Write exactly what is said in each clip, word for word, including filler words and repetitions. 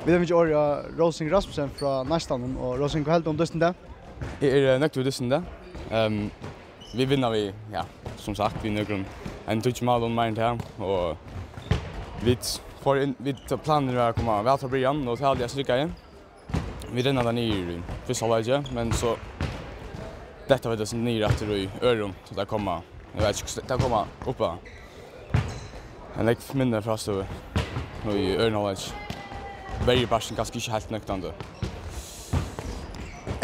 Vit hava fingið orðið av Rósing Rasmussen frá Neistanum, og Rósing, hvat heldur tú um dystin í dag? Eg eri, eh, nøgdur við dystin í dag. Ehm, vit vinna við, ja, sum sagt, við nøkrum, ein tíggju málum meira enn tað, og vit fóru inn, vit, planirnir var at koma væl frá byrjan, og tað haldi eg er tryggt. Vit renna tað niður í fyrsta hálvleiki, men so detta vit tað niður aftur í øðrum, so tað koma, eg veit ikki, hvussu tað koma upp á. Ein nógv minni frástøðu í øðrum hálvleiki. Verjuparturin kanska ikki heilt nøktandi.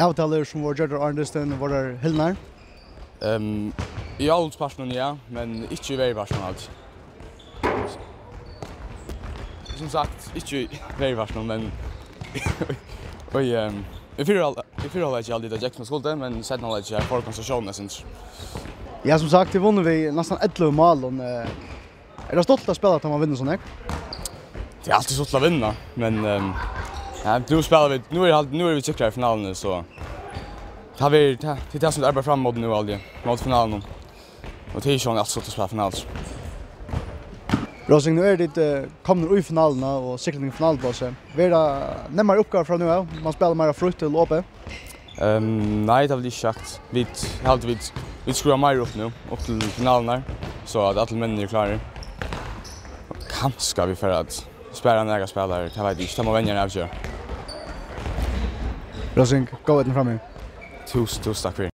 Avtalur sum vóru gjørdar áðrenn dystin, vóru tær hildnar? Ehm, í álopspartinum, ja, men ikki í verjupartinum, alt. Sum sagt, ikki í verjupartinum, men og, ehm, í fyrra, í fyrra hálvleiki haldi eg tað gekk sum skuldi, men seinna hálvleiki har fór konsentratiónin eitt sindur. Ja, sum sagt, tit vunnu við næstan ellivu málum, eh, Er tað stuttligt at spæla, tá man vinnur so nógv? Tað er altíð stuttligt at vinna, men, ehm, ja, nú spæla vit, nú er hald-, nú eru vit sikrar í finaluni, so tað er, tað, tað er tað sum vit arbeiða fram móti nú, haldi eg, móti finaluni. Og tað er ikki altíð stuttligt at spæla finalur. Rósing, nú eru tit, eh, komnir í finaluna og sikrar tykkum finaluplássið. Verður tað nemmari uppgáva frá nú av? Man spælir meira frítt og opið? Ehm, nei, tað vil eg ikki sagt. Vit, eg haldi, vit, vit skrúva meira upp nú, upp til finalurnar, so at allir menninir eru klárir. Og kanska vit fara at spara nakrar spælarar, tað veit eg ikki. Tað má venjarin avgera. Rósing, góða eydnu framvegis. Túsund, túsund takk fyri.